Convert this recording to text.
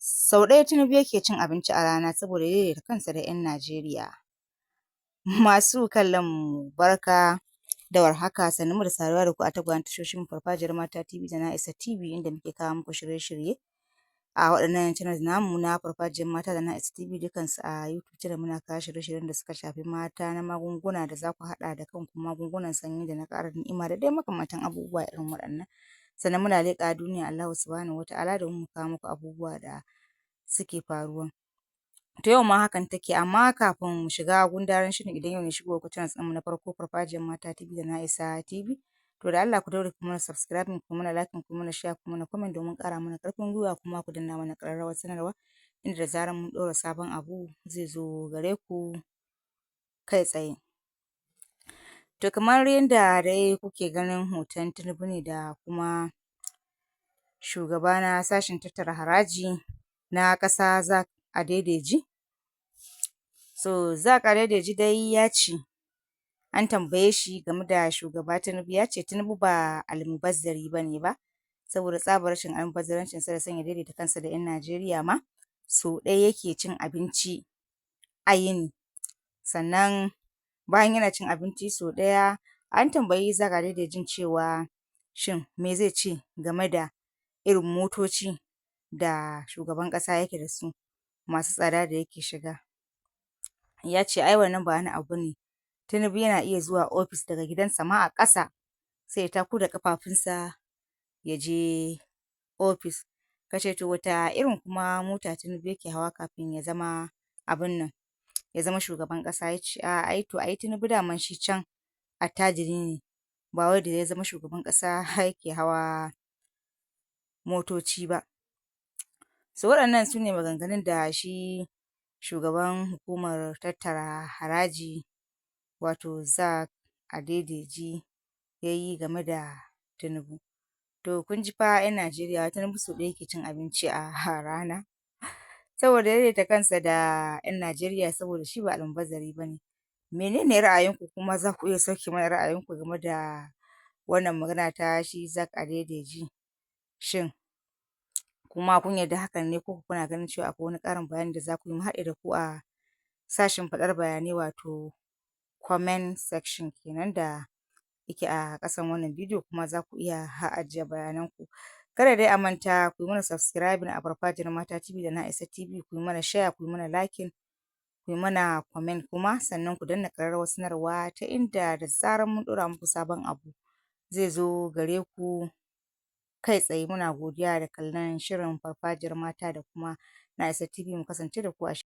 Sau ɗaya Tinubu yake cin abinci a rana saboda ya daidaita kansa da 'yan Najeriya. Masu kallon mu, barka da warhaka, sannunmu da saduwa da ku a tagwayen tashoshin Farfajiyar Mata TV da Na'isa TV, inda muke kawo muku shirye-shirye a waɗannan channels namu na Farfajiyar Mata da Na'isa TV, dukansu a YouTube channel. Muna kawo shirye-shiryen da suka shafi mata na magunguna da za ku haɗa da kanku, magungunan sanyi da na ƙara ni'ima da dai makamantan abubuwa irin waɗannan. Sannan muna leƙawa duniya Allahu subhanahu wa ta'ala domin mu kawo muku abubuwa da suke faruwa. To, yau ma hakan take, amma kafin mu shiga gundarin shirin, idan yau ne shigowar ku channels ɗinmu na farko, Farfajiyar Mata TV da Na'isa TV, to da Allah ku daure ku mana subscribing, ku mana liking, ku mana share, ku mana comment domin ƙara mana ƙarfin gwiwa, kuma ku danna mana ƙararrawar sanarwa, inda da zarar mun ɗora sabon abu zai zo gare ku kai tsaye. To, kamar yadda dai kuke ganin hoton Tinubu ne da kuma shugaba na sashen tattara haraji na ƙasa, Zacch Adedeji. So Zacch Adedeji dai ya ce, an tambaye shi game da shugaba Tinubu, ya ce Tinubu ba almubazzari ba ne ba, saboda tsabar rashin almubazzarancinsa da son ya daidaita kansa da 'yan Najeriya ma, sau ɗaya yake cin abinci a yini. Sannan bayan yana cin abinci sau ɗaya, an tambayi Zacch Adedejin cewa shin me zai ce game da irin motoci da shugaban ƙasa yake da su masu tsada da yake shiga. Ya ce ai wannan ba wani abu bane, Tinubu yana iya zuwa ofis daga gidansa ma a ƙasa, sai ya tako da ƙafafunsa ya je ofis. Ka ce to wata irin kuma mota Tinubu yake hawa kafin ya zama abun nan, ya zama shugaban ƙasa? Ya ce a'a, ai to ai Tinubu daman shi can attajiri ne, ba wai da ya zama shugaban ƙasa yake hawa motoci ba. So waɗannan su ne maganganun da shi shugaban hukumar tattara haraji, wato Zacch Adedeji, ya yi game da Tinubu. To, kun ji fa 'yan Najeriya, Tinubu sau ɗaya yake cin abinci a rana saboda daidaita kansa da 'yan Najeriya, saboda shi ba almubazzari ba ne. Mene ne ra'ayinku? Kuma za ku iya sauke mana ra'ayinku game da wannan magana ta shi Zacch Adedeji. Shin kuma kun yarda hakan ne, ko kuna ganin cewa akwai wani ƙarin bayani da za ku yi? Mu haɗe da ku a sashin faɗar bayanai, wato comment section kenan, da yake a ƙasan wannan bidiyo, kuma za ku iya ajiye bayananku. Kada dai a manta ku yi mana subscribing a Farfajiyar Mata TV da Na'isa TV, ku yi mana share, ku yi mana liking, ku yi mana comment, kuma sannan ku danna ƙararrawar sanarwa ta inda da zarar mun ɗora muku sabon abu zai zo gare ku kai tsaye. Muna godiya da kallon shirin Farfajiyar Mata da kuma Na'isa TV. Mu kasance da ku a